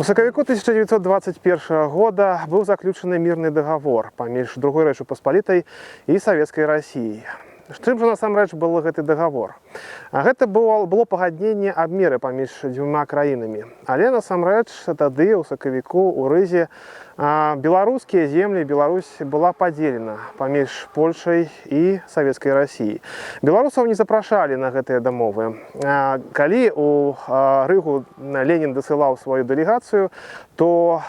У сакавіку 1921 года быў заключаны мірны дагавор паміж Другой Рэччу Паспалітай і Савецкай Расіяй. Чым жа насамрэч был гэты дагавор? А гэта было пагадненне аб міры паміж дзвюма краінамі. Але насамрэч тады, ў сакавіку, у Рызе, беларускія землі, Беларусь была падзелена паміж Польшай і Савецкай Расіяй. Беларусаў не запрашалі на гэтыя дамовы. Калі у Рыгу Ленін дасылаў сваю дэлегацыю, то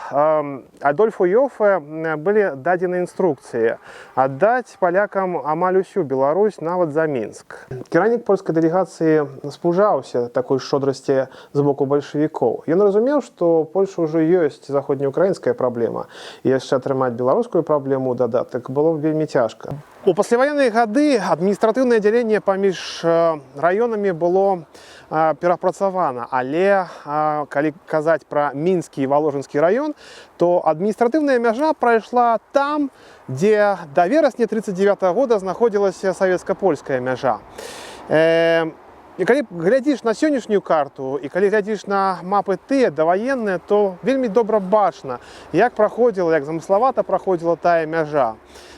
Адольфу Йофе былі дадзены інструкцыі аддаць палякам амаль усю Беларусь, нават за Мінск. Кіраўнік польскай дэлегацыі спужаўся такой шчодрасці з боку бальшавікоў. Ён разумеў, што Польша ўжо ёсць заходнеўкраінская праблема, і яшчэ атрымаць беларускую праблему ў дадатак было б вельмі цяжка. У пасляваенныя гады адміністратыўнае дзяленне паміж раёнамі было перапрацавана, але калі казаць пра Мінскі і Валожынскі раён, то адміністратыўная мяжа прайшла там, дзе да верасня 39 года знаходзілася савецка-польская мяжа. І калі глядзіш на сённяшнюю карту і калі глядзіш на мапы тыя даваенныя, то вельмі добра бачна, як праходзіла, як замыславата праходзіла тая мяжа.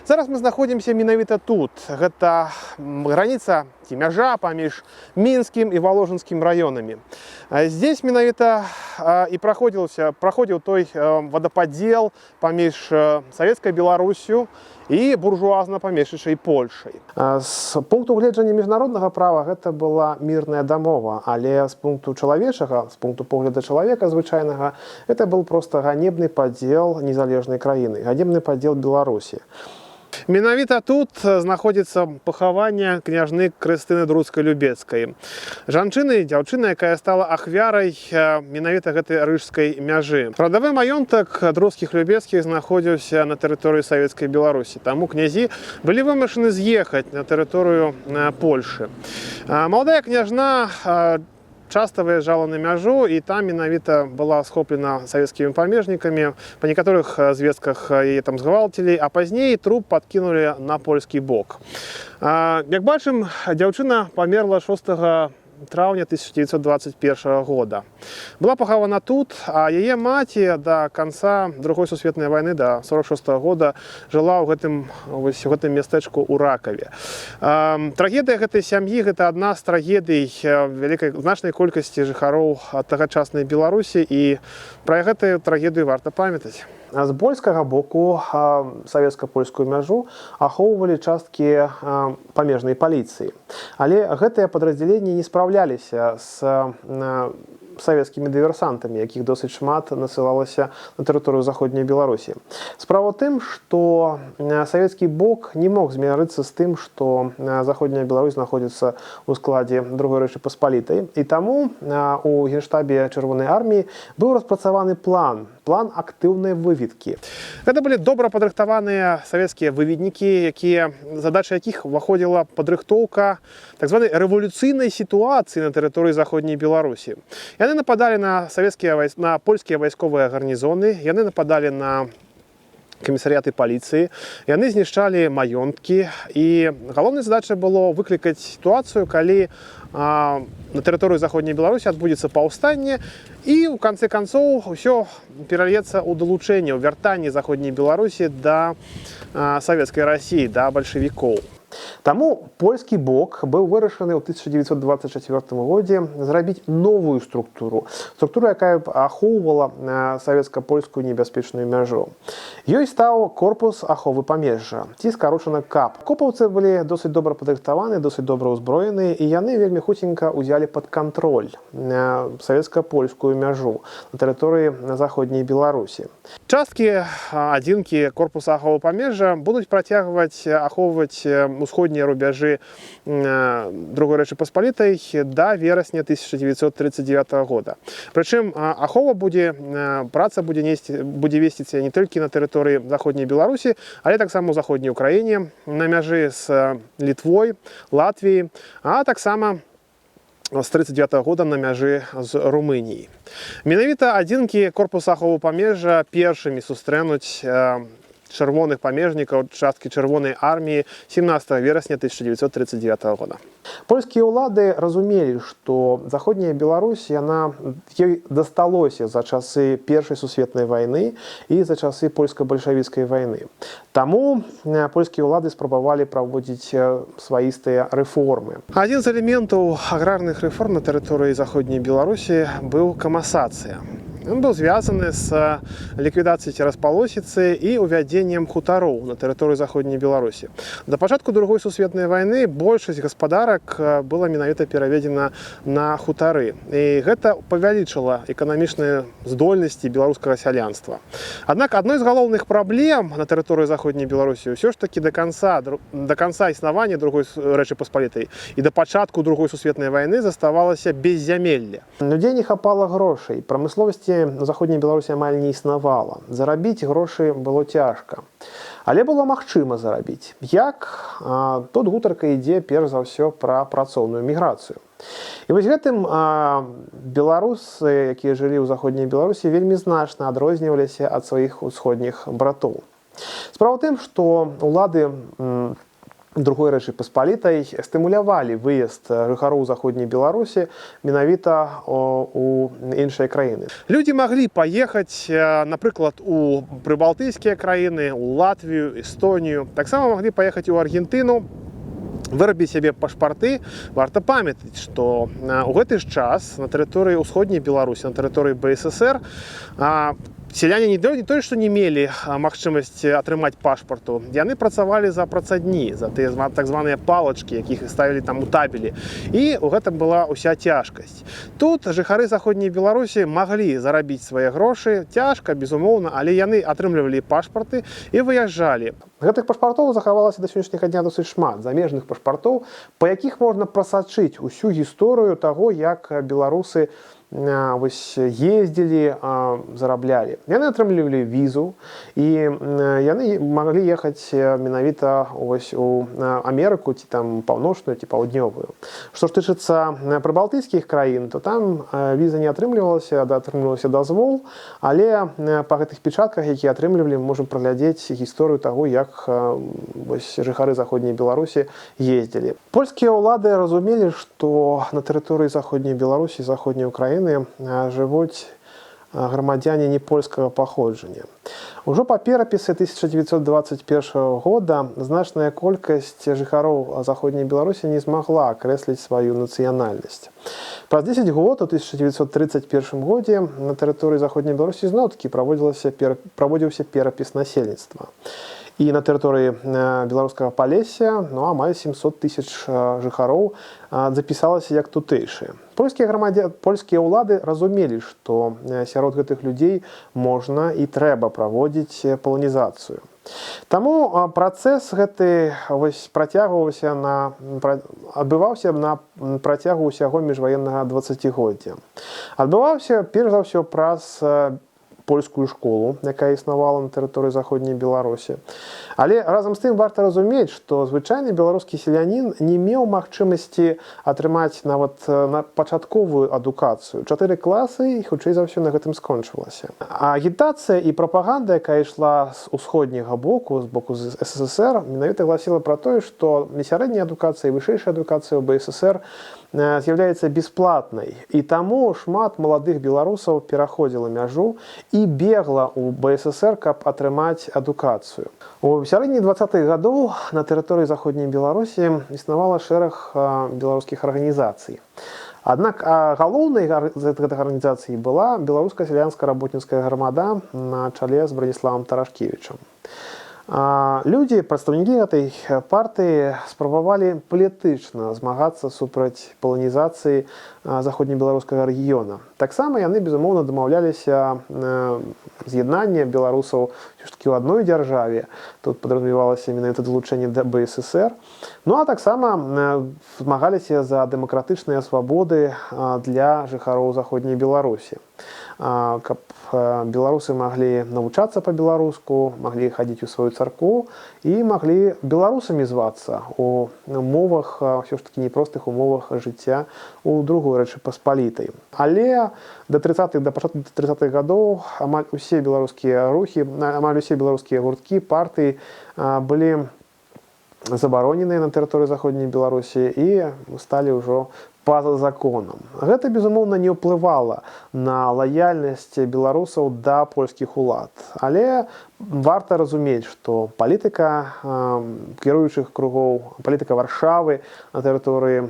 Зараз мы знаходзімся менавіта тут. Гэта граніца ці мяжа паміж Мінскім і Валожынскім раёнамі. Здесь менавіта і праходзіў той водападзел паміж Савецкай Беларуссю і буржуазна-памешчычай Польшай. З пункту гледжання міжнароднага права гэта была мірная дамова, але з пункту чалавечага, з пункту погляда чалавека звычайнага, это был просто ганебны падзел незалежнай краіны, ганебны падзел Беларусі. Менавіта тут знаходзіцца пахаванне княжны Крыстыны Друцкай-Любецкай. Жанчыны, дзяўчыны, якая стала ахвярай менавіта гэтай рыжскай мяжы. Радавы маёнтак Друцкіх Любецкіх знаходзіўся на тэрыторыі Савецкай Беларусі. Таму князі былі вымушаны з'ехаць на тэрыторыю Польшы. Маладая княжна часта выязджала на мяжу і там менавіта была схоплена савецкімі памежнікамі. Па некаторых звестках, яе там згвалцілі, а пазней труп падкінулі на польскі бок. Як бачым, дзяўчына памерла 6 траўня 1921 года. Была пахавана тут, а яе маці да канца Другой сусветнай вайны, да 46 года, жыла ў гэтым, вось, у гэтым мястэчку ў Ракаве. Трагедыя гэтай сям'і — гэта адна з трагедый вялікай, значнай колькасці жыхароў тагачаснай Беларусі, і пра гэтую трагедыю варта памятаць. А з польскага боку савецка-польскую мяжу ахоўвалі часткі памежнай паліцыі. Але гэтыя падраздзяленні не спраўляліся з савецкімі дыверсантамі, якіх досыць шмат насылалася на тэрыторыю заходняй Беларусі. Справа ў тым, што савецкі бок не мог змірыцца з тым, што заходняя Беларусь знаходзіцца ў складзе Другой Рэчы Паспалітай. І таму у генштабе Чырвонай арміі быў распрацаваны план актыўнай выведкі. Гэта былі добра падрыхтаваныя савецкія выведнікі, якія, задача якіх уваходзіла падрыхтоўка так званай рэвалюцыйнай сітуацыі на тэрыторыі заходняй Беларусі. Яны нападалі на савецкія на польскія вайсковыя гарнізоны, яны нападалі на камісарыяты паліцыі, яны знішчалі маёнткі, і галоўнай задачай было выклікаць сітуацыю, калі на тэрыторыі заходняй Беларусі адбудзецца паўстанне і ў канцы канцоў усё перальецца ў далучэнне, ў вяртанні заходняй Беларусі да Савецкай Расіі, да бальшавікоў. Таму польскі бок быў вырашаны ў 1924 годзе зрабіць новую структуру, структуру, якая б ахоўвала савецка-польскую небяспечную мяжу. Ёй стаў Корпус аховы памежжа, ці скарочана КАП. Копаўцы былі досыць добра падрыхтаваны, досыць добра ўзброены, і яны вельмі хуценька ўзялі пад кантроль савецка-польскую мяжу на тэрыторыі заходняй Беларусі. Часткі, адзінкі Корпуса аховы памежжа будуць працягваць ахоўваць усходнія рубяжы Другой Рэчы Паспалітай да верасня 1939 года. Прычым ахова будзе, праца будзе несці, будзе весціся не толькі на тэрыторыі заходняй Беларусі, але таксама ў заходняй Украіне, на мяжы з Літвой, Латвіяй, а таксама з 39 года на мяжы з Румыніяй. Менавіта адзінкі Корпуса аховы памежжа першымі сустрэнуць чырвоных памежнікаў, часткі Чырвонай арміі 17 верасня 1939 года. Польскія ўлады разумелі, што Заходняя Беларусь, яна ёй дасталося за часы Першай сусветнай вайны і за часы польска-бальшавіцкай вайны. Таму польскія ўлады спрабавалі праводзіць сваістыя рэформы. Адзін з элементаў аграрных рэформ на тэрыторыі Заходняй Беларусі быў камасацыя. Ён быў звязаны з ліквідацыяй церасполосіцы і ўвядзеннем хутароў на тэрыторыі Заходняй Беларусі. Да пачатку Другой сусветнай вайны большасць гаспадарак была менавіта пераведзена на хутары. І гэта павялічыла эканамічныя здольнасці беларускага сялянства. Аднак адной з галоўных праблем на тэрыторыі Заходняй Беларусі ўсё ж такі да канца існавання Другой Рэчы Паспалітай і да пачатку Другой сусветнай вайны заставалася беззямелле. Людзей не хапала грошай, прамысловасці на Заходняй Беларусі амаль не існавала. Зарабіць грошы было цяжка. Але было магчыма зарабіць. Як? Тут гутарка ідзе перш за ўсё пра працоўную міграцыю. І вось гэтым беларусы, якія жылі ў Заходняй Беларусі, вельмі значна адрозніваліся ад сваіх усходніх братоў. Справа ў тым, што ўлады Другой Рэчы Паспалітай стымулявалі выезд жыхароў Заходняй Беларусі менавіта у іншыя краіны. Людзі маглі паехаць, напрыклад, у прыбалтыйскія краіны, у Латвію, Эстонію, таксама маглі паехаць у Аргентыну, вырабіць сябе пашпарты. Варта памятаць, што у гэты ж час на тэрыторыі Усходняй Беларусі, на тэрыторыі БССР сяляне не тое што не мелі магчымасць атрымаць пашпарту, яны працавалі за працадні, за тыя так званыя палачкі, якіх ставілі там у табелі, і у гэтым была ўся цяжкасць. Тут жыхары Заходняй Беларусі маглі зарабіць свае грошы, цяжка, безумоўна, але яны атрымлівалі пашпарты і выязджалі. Гэтых пашпартоў захавалася да сённяшняга дня досыць шмат, замежных пашпартоў, па якіх можна прасачыць усю гісторыю таго, як беларусы вось ездзілі, зараблялі. Яны атрымлівалі візу, і яны маглі ехаць менавіта вось у Амерыку, ці там Паўночную, ці Паўднёвую. Што ж тычыцца прыбалтыйскіх краін, то там віза не атрымлівалася, да, атрымліваўся дазвол, але па гэтых печатках, якія атрымлівалі, мы можам праглядзець гісторыю таго, як вось жыхары Заходняй Беларусі ездзілі. Польскія ўлады разумелі, што на тэрыторыі Заходняй Беларусі, Заходняй Украіны жывуць грамадзяне не польскага паходжання. Ужо па перапісы 1921 года значная колькасць жыхароў Заходняй Беларусі не змагла акрэсліць сваю нацыянальнасць. Праз 10 год, у 1931 годзе, на тэрыторыі Заходняй Беларусі зноў-такі праводзіўся перапіс насельніцтва. І на тэрыторыі беларускага Палесся, ну, амаль 700 тысяч жыхароў запісалася як тутэйшыя. Польскія ўлады разумелі, што сярод гэтых людзей можна і трэба праводзіць паланізацыю. Таму працэс гэты вось адбываўся на працягу ўсяго міжваеннага дваццацігоддзя. Адбываўся перш за ўсё праз польскую школу, якая існавала на тэрыторыі Заходняй Беларусі. Але разам з тым варта разумець, што звычайны беларускі селянін не меў магчымасці атрымаць нават на пачатковую адукацыю. Чатыры класы, і хутчэй за ўсё на гэтым скончылася. А агітацыя і прапаганда, якая ішла з усходняга боку, з боку з СССР, менавіта гласіла пра тое, што і сярэдняя адукацыя, і вышэйшая адукацыя ў БССР з'яўляецца бясплатнай. І таму шмат маладых беларусаў пераходзіла мяжу і бегла ў БССР, каб атрымаць адукацыю. У сярэдзіне 20-х гадоў на тэрыторыі Заходняй Беларусі існавала шэраг беларускіх арганізацый. Аднак галоўнай з гэтых арганізацый была Беларуская сялянская работніцкая грамада на чале з Браніславам Тарашкевічам. Людзі, прадстаўнікі гэтай партыі, спрабавалі палітычна змагацца супраць паланізацыі заходнебеларускага рэгіёна. Таксама яны, безумоўна, дамаўляліся з'яднання беларусаў ўсё ж такі ў адной дзяржаве. Тут падразумевалася менавіта далучэнне да БССР. Ну а таксама змагаліся за дэмакратычныя свабоды для жыхароў Заходняй Беларусі. Каб беларусы маглі навучацца па-беларуску, маглі хадзіць у сваю царкву і маглі беларусамі звацца у умовах, ўсё ж такі непростых умовах жыцця у Другой Рэчы Паспалітай. Але да 30-х, да пачатку 30-х гадоў амаль усе беларускія рухі, амаль усе беларускія гурткі, партыі былі Забароненыя на тэрыторыі заходняй Беларусі і сталі ўжо па-за законам. Гэта, безумоўна, не ўплывала на лаяльнасць беларусаў да польскіх улад. Але варта разумець, што палітыка кіруючых кругоў, палітыка Варшавы на тэрыторыі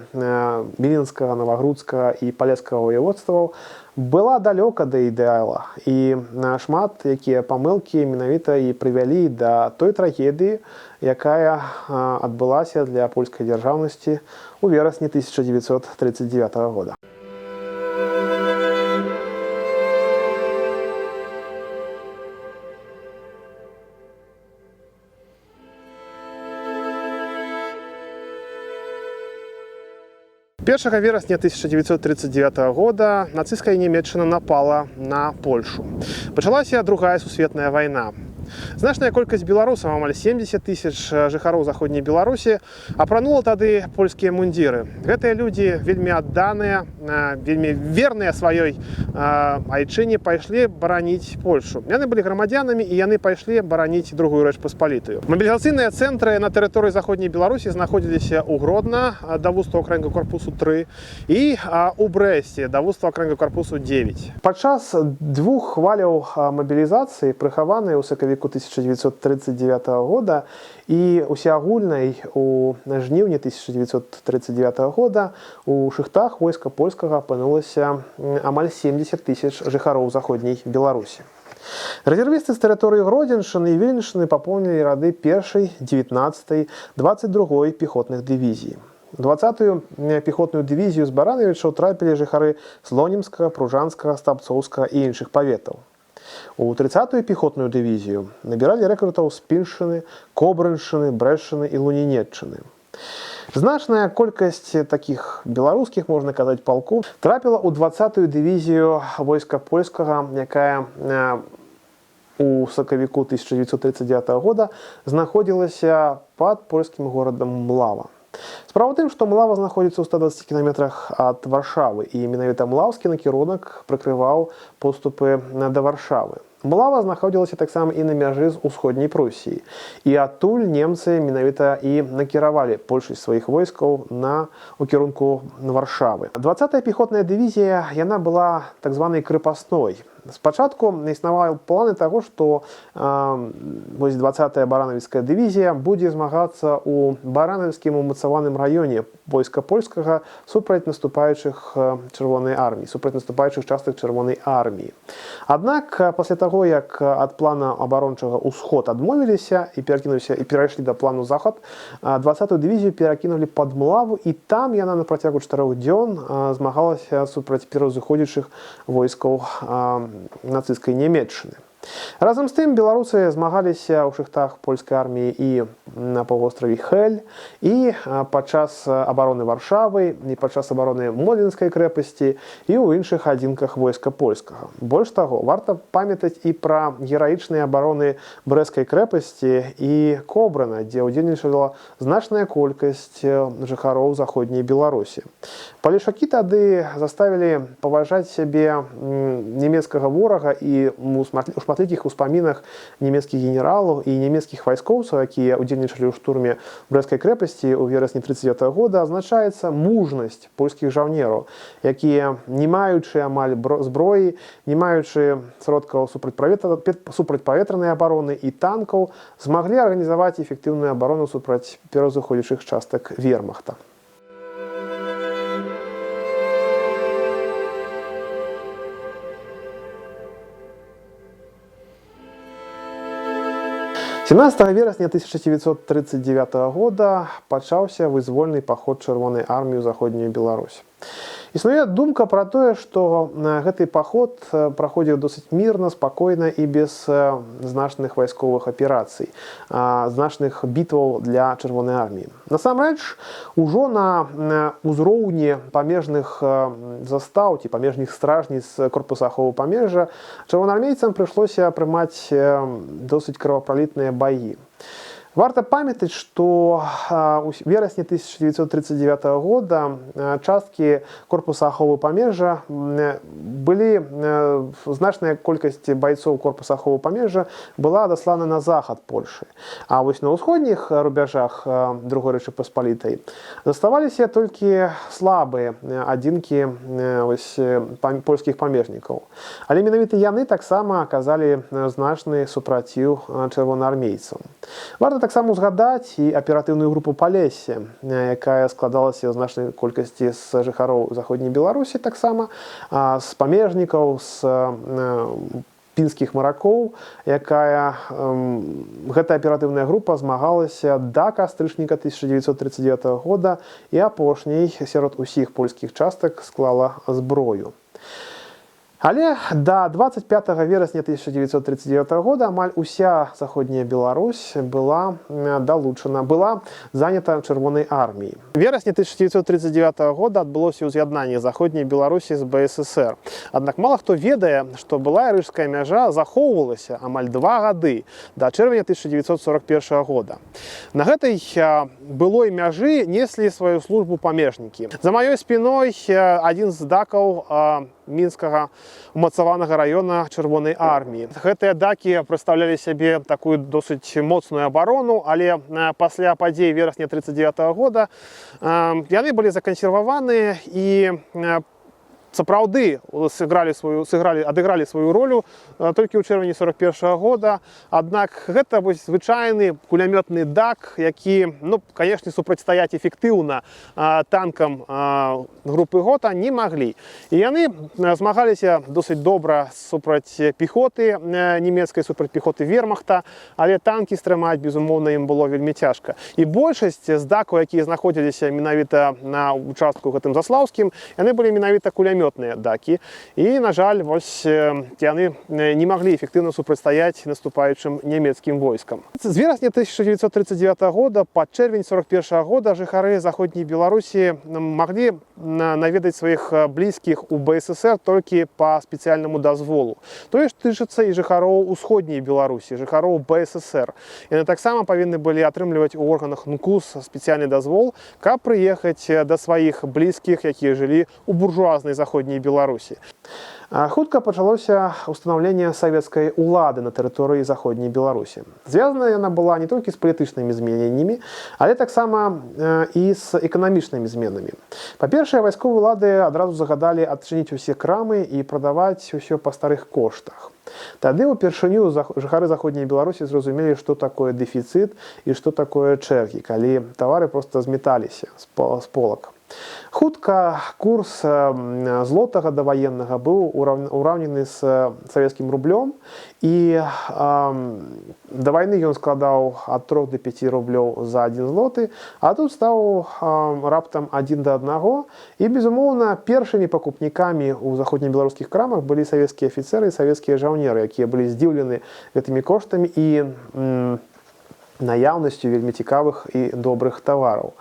Віленскага, Навагрудскага і Палескага ваяводстваў была далёка да ідэала. І шмат якія памылкі менавіта і прывялі да той трагедыі, якая адбылася для польскай дзяржаўнасці у верасні 1939 года. 1 верасня 1939 года нацысцкая Нямеччына напала на Польшу. Пачалася Другая сусветная вайна. Значная колькасць беларусаў, амаль 70 тысяч жыхароў заходняй Беларусі, апранула тады польскія мундзіры. Гэтыя людзі, вельмі адданыя, вельмі верныя сваёй айчыне, пайшлі бараніць Польшу. Яны былі грамадзянамі, і яны пайшлі бараніць Другую Рэч Паспалітую. Мабілізацыйныя цэнтры на тэрыторыі заходняй Беларусі знаходзіліся ў Гродна, даводства окрэнга корпусу 3, і у Брэсце, даводства окрэнга корпусу 9. Падчас двух хваляў мабілізацыі, прыхаваныя ў сакавіку 1939 года і усеагульнай у жніўні 1939 года, у шыхтах Войска Польскага апынулася амаль 70 тысяч жыхароў заходняй Беларусі. Рэзервісты з тэрыторыі Гродзеншчыны і Віленшчыны папоўнілі рады першай, 19, 22 пехотных дывізій. 20-ю пехотную дывізію з Баранавічаў трапілі жыхары Слонімскага, Пружанскага, Стапцоўскага і іншых паветаў. У 30-ю пехотную дывізію набіралі рэкрутаў з Піншчыны, Кобрыншчыны, Брэшчыны і Лунінеччыны. Значная колькасць такіх беларускіх, можна казаць, палкоў трапіла ў 20-ю дывізію Войска Польскага, якая у сакавіку 1939 года знаходзілася пад польскім горадам Млава. Справа ў тым, што Млава знаходзіцца ў 120 кіламетрах ад Варшавы, і менавіта млаўскі накірунак прыкрываў подступы да Варшавы. Млава знаходзілася таксама і на мяжы з Усходняй Прусіяй. І адтуль немцы менавіта і накіравалі большасць сваіх войскаў у кірунку Варшавы. 20-я пехотная дывізія, яна была так званай крапасной. Спачатку існавалі планы таго, што вось 20-я Баранавіцкая дывізія будзе змагацца ў Баранавіцкім умацаваным раёне Войска Польскага супраць наступаючых Чырвонай арміі, супраць наступаючых частак Чырвонай арміі. Аднак пасля таго, як ад плана абарончага ўсход адмовіліся і перакінуліся і перайшлі да плану захад, 20-ю дывізію перакінулі пад Млаву, і там яна на працягу 4 дзён змагалася супраць пераўзыходзячых войскаў нацысцкай Нямеччыны. Разам з тым беларусы змагаліся ў шыхтах польскай арміі і на паўвостраве Хель, і падчас абароны Варшавы, і падчас абароны Модлінскай крэпасці, і ў іншых адзінках Войска Польскага. Больш таго, варта памятаць і пра гераічныя абароны Брэсцкай крэпасці і Кобрына, дзе ўдзельнічала значная колькасць жыхароў заходняй Беларусі. Палешакі тады заставілі паважаць сябе нямецкага ворага, і у шматлікіх успамінах нямецкіх генералаў і нямецкіх вайскоўцаў, якія ўдзельнічалі ў штурме Брэсцкай крэпасці ў верасні 39 года, азначаецца мужнасць польскіх жаўнераў, якія, не маючы амаль зброі, не маючы сродкаў супрацьпаветранай абароны і танкаў, змаглі арганізаваць эфектыўную абарону супраць пераўзыходзячых частак вермахта. 17 верасня 1939 года пачаўся вызвольны паход Чырвонай арміі ў заходнюю Беларусь. Існуе думка пра тое, што гэты паход праходзіў досыць мірна, спакойна і без значных вайсковых аперацый, значных бітваў для Чырвонай арміі. Насамрэч, ужо на ўзроўні памежных застаў ці памежных стражніц корпуса аховы памежжа чырвонаармейцам прыйшлося прымаць досыць кровапралітныя баі. Варта памятаць, што у верасні 1939 года часткі корпуса аховы памежжа былі, значная колькасць байцоў корпуса аховы памежжа была адаслана на захад Польшы. А вось на ўсходніх рубяжах другой Рэчы Паспалітай заставаліся толькі слабыя адзінкі вось польскіх памежнікаў. Але менавіта яны таксама аказалі значны супраціў чырвонаармейцам. Варта таксама узгадаць і аператыўную групу Палессе, якая складалася ў значнай колькасці з жыхароў заходняй Беларусі таксама, з памежнікаў, з пінскіх маракоў, якая гэта аператыўная група змагалася да кастрычніка 1939 года і апошняй сярод усіх польскіх частак склала зброю. Але да 25 верасня 1939 года амаль уся заходняя Беларусь была далучана, была занята Чырвонай арміяй. Верасні 1939 года адбылося ўз'яднанне заходняй Беларусі з БССР. Аднак мала хто ведае, што былая рыжская мяжа захоўвалася амаль 2 гады да чэрвеня 1941 года. На гэтай былой мяжы неслі сваю службу памежнікі. За маёй спіной адзін з дакаў мінскага умацаванага раёна Чырвонай арміі. Гэтыя дакі прадстаўлялі сябе такую досыць моцную абарону, але пасля падзей верасня 39 года яны былі закансерваваныя і сапраўды сыгралі сваю сыгралі адыгралі сваю ролю толькі ў чэрвені 41 года. Аднак гэта вось звычайны кулямётны дак, які, ну, канешне, супрацьстаяць эфектыўна танкам групы Гота не маглі. І яны змагаліся досыць добра супраць пехоты нямецкай, супраць пехоты вермахта, але танкі стрымаць, безумоўна, ім было вельмі цяжка. І большасць з дакаў, якія знаходзіліся менавіта на участку гэтым заслаўскім, яны былі менавіта кулямётныя дакі. І, на жаль, вось яны не маглі эфектыўна супрацьстаяць наступаючым нямецкім войскам. З верасня 1939 года па чэрвень 41 года жыхары заходняй Беларусі маглі наведаць сваіх блізкіх у БССР толькі па спецыяльнаму дазволу. Тое ж тычыцца і жыхароў усходняй Беларусі, жыхароў БССР. Яны таксама павінны былі атрымліваць у органах НКУС спецыяльны дазвол, каб прыехаць да сваіх блізкіх, якія жылі ў буржуазнай заходняй Беларусі. Хутка пачалося ўстанаўленне савецкай улады на тэрыторыі заходняй Беларусі. Звязана яна была не толькі з палітычнымі змененнямі, але таксама і з эканамічнымі зменамі. Па-першае, вайсковыя ўлады адразу загадалі адчыніць усе крамы і прадаваць усё па старых коштах. Тады ўпершыню жыхары заходняй Беларусі зразумелі, што такое дэфіцыт і што такое чэргі, калі тавары проста зметаліся з полак. Хутка курс злотага даваеннага быў ураўнены з савецкім рублём, і да вайны ён складаў ад 3 до 5 рублёў за 1 злоты, а тут стаў раптам 1 да 1. І, безумоўна, першымі пакупнікамі ў заходнебеларускіх крамах былі савецкія афіцэры і савецкія жаўнеры, якія былі здзіўлены гэтымі коштамі і наяўнасцю вельмі цікавых і добрых тавараў.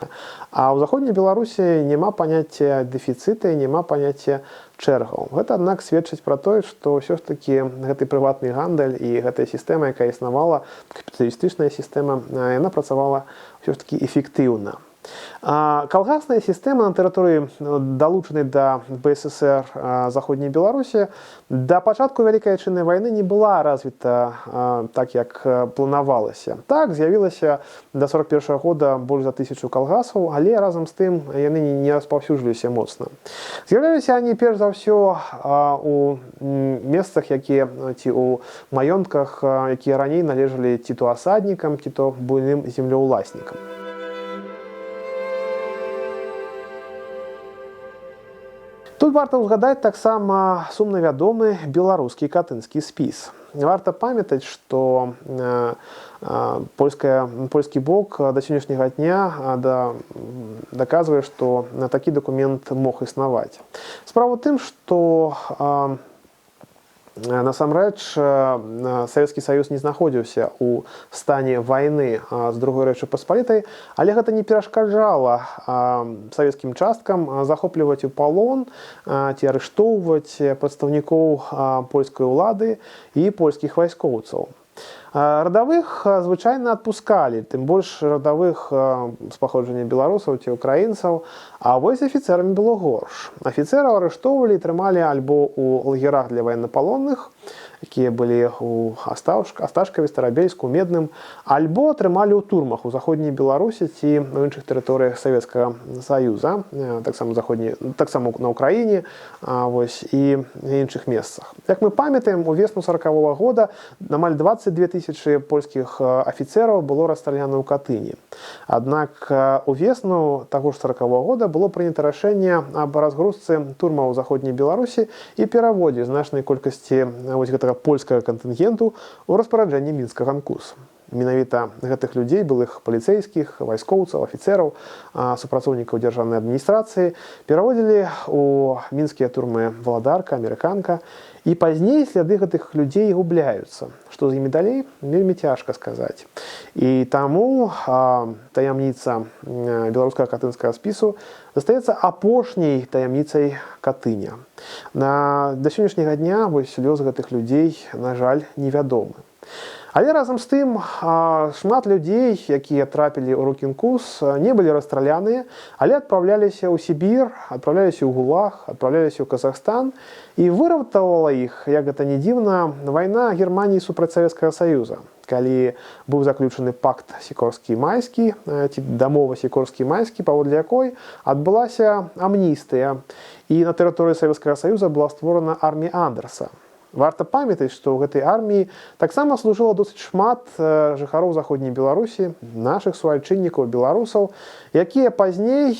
А ў заходняй Беларусі няма паняцця дэфіцыта і няма паняцця чэргаў. Гэта, аднак, сведчыць пра тое, што ўсё ж такі гэты прыватны гандаль і гэтая сістэма, якая існавала, капіталістычная сістэма, яна працавала ўсё ж такі эфектыўна. Калгасная сістэма на тэрыторыі далучанай да БССР заходняй Беларусі да пачатку Вялікай Айчыннай вайны не была развіта так, як планавалася. Так, з'явілася да 41 года больш за 1000 калгасаў, але разам з тым яны не распаўсюджваліся моцна. З'яўляліся они перш за ўсё у месцах, якія ці у маёнтках, якія раней належалі ці то асаднікам, ці то буйным землеўласнікам. Тут варта ўзгадаць таксама сумна вядомы беларускі катынскі спіс. Варта памятаць, што польскі бок да сённяшняга дня даказвае, што такі дакумент мог існаваць. Справа ў тым, што насамрэч Савецкі Саюз не знаходзіўся ў стане вайны з другой Рэчы Паспалітай, але гэта не перашкаджала савецкім часткам захопліваць у палон ці арыштоўваць прадстаўнікоў польскай улады і польскіх вайскоўцаў. Радавых звычайна адпускалі, тым больш радавых з паходжання беларусаў ці украінцаў, а вось з афіцэрамі было горш. Афіцэраў арыштоўвалі і трымалі альбо ў лагерах для ваеннапалонных, якія былі ў Асташкаве, Старабельску, Медным, альбо трымалі ў турмах у заходняй Беларусі ці ў іншых тэрыторыях Савецкага Саюза, таксама заходняй, таксама на Украіне, вось, і іншых месцах. Як мы памятаем, у весну 40-го года амаль 22 тысячы польскіх афіцэраў было расстраляна ў Катыні. Аднак у весну таго ж 40-го года было прынята рашэнне аб разгрузцы турмаў у заходняй Беларусі і пераводзе значнай колькасці вось гэтага польскага кантынгенту ў распараджэнне мінскага НКУС. Менавіта гэтых людзей, былых паліцэйскіх, вайскоўцаў, афіцэраў, супрацоўнікаў дзяржаўнай адміністрацыі пераводзілі ў мінскія турмы Валадарка, Амерыканка, і пазней сляды гэтых людзей губляюцца. Што з імі далей, вельмі цяжка сказаць. І таму таямніца беларускага катынскага спісу застаецца апошняй таямніцай Катыня. Да сённяшняга дня вось лёс гэтых людзей, на жаль, невядомы. Але разам з тым шмат людзей, якія трапілі ў рукі НКУС, не былі расстраляныя, але адпраўляліся ў Сібір, адпраўляліся ў ГУЛАГ, адпраўляліся ў Казахстан, і выратавала іх, як гэта не дзіўна, вайна Германіі супраць Савецкага Саюза, калі быў заключаны пакт Сікорскі-Майскі ці дамова Сікорскі-Майскі, паводле якой адбылася амністыя і на тэрыторыі Савецкага Саюза была створана армія Андерса. Варта памятаць, што ў гэтай арміі таксама служыла досыць шмат жыхароў заходняй Беларусі, нашых суайчыннікаў беларусаў, якія пазней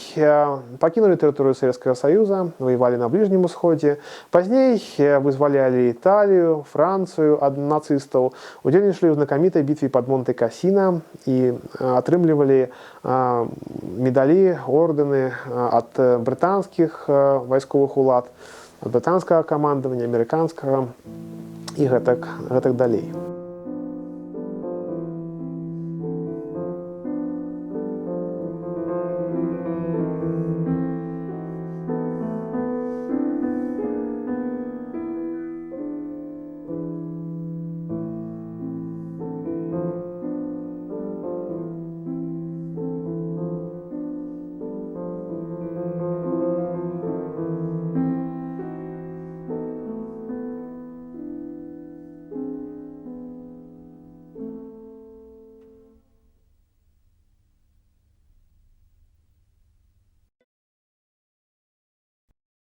пакінулі тэрыторыю Савецкага Саюза, ваявалі на Бліжнім Усходзе, пазней вызвалялі Італію, Францыю ад нацыстаў, удзельнічалі ў знакамітай бітве пад Монтэ-Касіна і атрымлівалі медалі, ордэны ад брытанскіх вайсковых улад, ад брытанскага камандавання, амерыканскага і гэтак далей.